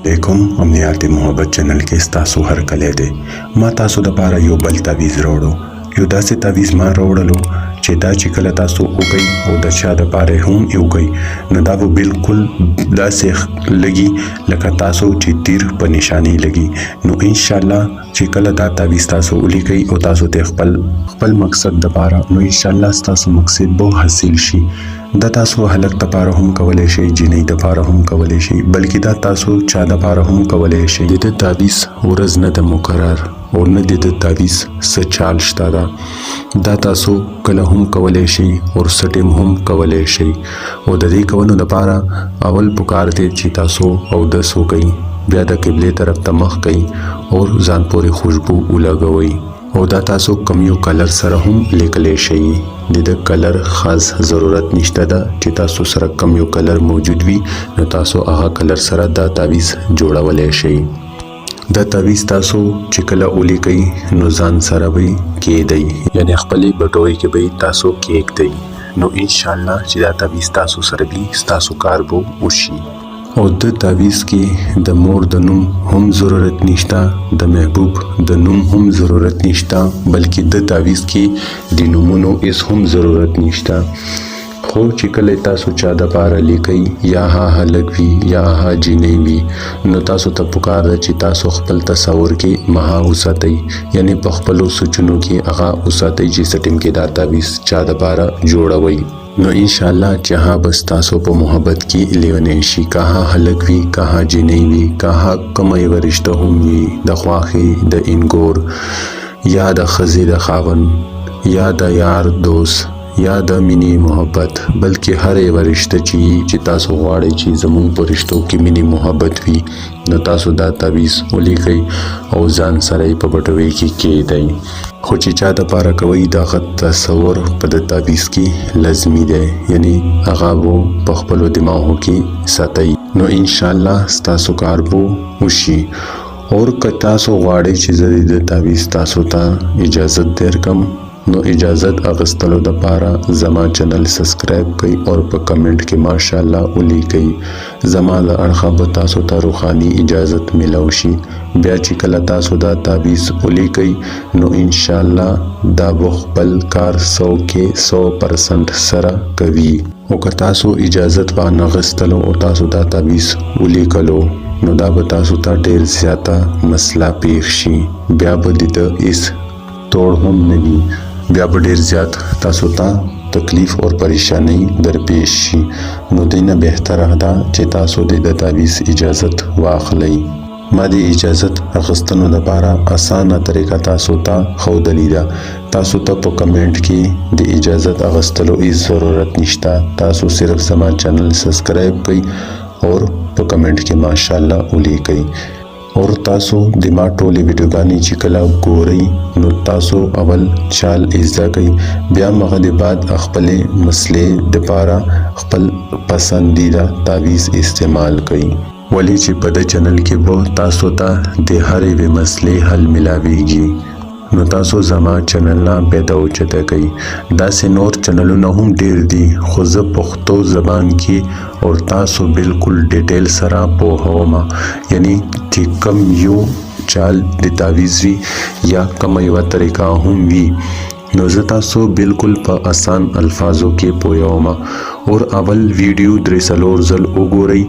علیکم، امنیات محبت چینل کې ستاسو هرکلی دی. ما تاسو د پاره یو بل تعویذ راوړو. یو داسې تعویذ ما راوړلو چې دا چې کله تاسو وکئ او د چا د پاره هم وکئ، نو دا به بالکل داسې لګي لکه تاسو چې تیر په نشانې لګي. نو انشاءالله چې کله دا تعویذ تاسو ولیکئ او تاسو ته خپل خپل مقصد د پاره، نو انشاءالله ستاسو مقصد به حاصل شي. دا تاسو هلک د پاره هم کولی شئ، جینۍ د پاره هم کولی شئ، بلکې دا تاسو چا د پاره هم کولی شئ. د ده تعویذ ورځ نه ده مقرر او نه د ده تعویذ څه چال شته ده. دا تاسو کله هم کولی شئ او څه ټیم هم کولی شئ. او د دې کولو دپاره اول پکار دی چې تاسو اودس وکئ، بیا د قبلې طرف ته مخ کئ او ځان پورې خوشبو ولګوئ. او دا تاسو کوم یو کلر سره هم لیکلی شئ. د ده کلر خاص ضرورت نشته ده. چې تاسو سره کوم یو کلر موجود وي، نو تاسو هغه کلر سره دا تعویذ جوړولی شئ. دا تعویذ تاسو چې کله ولیکئ، نو ځان سره به یې کیدئ، یعنی خپلې بټوې کې به یې تاسو کیږدئ. نو انشاءالله چې دا تعویذ تاسو سره وي، ستاسو کار به وشي. او د تعویذ کې د مور د نوم هم ضرورت نشته، د محبوب د نوم هم ضرورت نشته، بلکې د تعویذ کې د نومونو هیڅ هم ضرورت نشته. خو چې کله تاسو چا د پاره لیکئ، یا ها هلک وي یا ها جینۍ وي، نو تاسو ته پکار ده چې تاسو خپل تصور کې مها وساتئ، یعنی په خپلو سوچونو کې هغه وساتئ چې څه ټیم کې دا تعویذ چا د پاره جوړوئ، نو انشاءالله چې هغه به ستاسو په محبت کې لیونی شي، که هغه هلک وي، که هغه جینۍ وي، که هغه کومه یوه رشته هم وي، د خواښې د اینګور یا د ښځې د خاوند یا د یار دوست یا د مینې محبت، بلکې هر یوه رشته چې تاسو غواړئ چې زموږ په رشتو کې مینې محبت وي، نو تاسو دا تعویذ ولیکئ او ځان سره یې په بټوې کې کیږدئ. خو چې چا د پاره کوئ، د هغه تصور په د تعویذ کې لازمي دی، یعنی هغه به په خپلو دماغو کې ساتئ، نو انشاءالله ستاسو کار به وشي. اور که تاسو غواړئ چې زه د تعویذ تاسو ته اجازت درکم، نو اجازت اخیستلو دپاره زما چینل سبسکرایب کړئ او په کمنټ کې ماشاءالله ولیکئ. زما د اړخه به تاسو ته روحاني اجازت ملو شي. بیا چې کله تاسو دا تعویذ ولیکئ، نو انشاءالله دا به خپل کار 100 کې 100% سره کوي. او که تاسو اجازت وانه غستلو او تاسو دا تعویذ ولیکلو، نو دا به تاسو ته ډیر زیاته مسله پیښ شي. بیا به د ده هیڅ توړ هم نه وي، بیا به ډیر زیات تاسو ته تکلیف او پریشانی درپیش شي. نو دې نه بهتره ده چې تاسو د ده تعویذ اجازت واخلئ. ما د اجازت اخیستلو لپاره اسانه طریقه تاسو ته ښودلې ده. تاسو ته په کمنټ کې د اجازت اخیستلو هیڅ ضرورت نشته. تاسو صرف زما چینل سبسکرایب کړئ او په کمنټ کې ماشاءالله ولیکئ. اور تاسو د ما ټولې ویډیوګانې چې کله ګورئ، نو تاسو اول چال زده کړئ، بیا هغه د بعد خپلې مسلې دپاره خپل پسندیده تعویذ استعمال کړئ، ولې چې په دې چینل کې به تاسو ته د هرې یوې مسلې حل ملاویږي. نو تاسو زما چینل نه پیدا اوچته کړئ. داسې نور چینلونه هم ډیر دي، خو زه پښتو زبان کې او تاسو بالکل ډیټیل سره پوهوم، یعنی چې کم یو چال د تعویذ وي یا کومه یوه طریقه هم وي، نو زه تاسو بالکل په اسان الفاظو کې پوهوم. اور اول ویډیو درې څلور ځل وګورئ،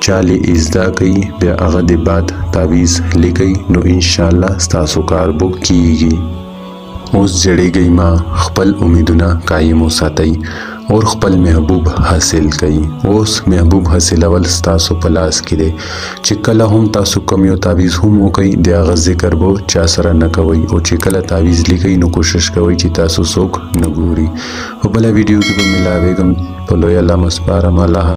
چال یې زده کړئ، بیا هغه د بعد تعویذ لیکئ، نو انشاءالله ستاسو کار به کیږي. اوس جړېږئ ما، خپل امیدونه قایم وساتئ اور خپل محبوب حاصل کړئ. اوس محبوب حاصلول ستاسو په لاس کې دی. چې کله هم تاسو کوم یو تعویذ هم وکئ، د هغه ذکر به چا سره نه کوئ. او چې کله تعویذ لیکئ، نو کوشش کوئ چې تاسو څوک نه ګوري. په بله ویډیو کې به ملاویږم. په لوی الله مو سپارم. الله.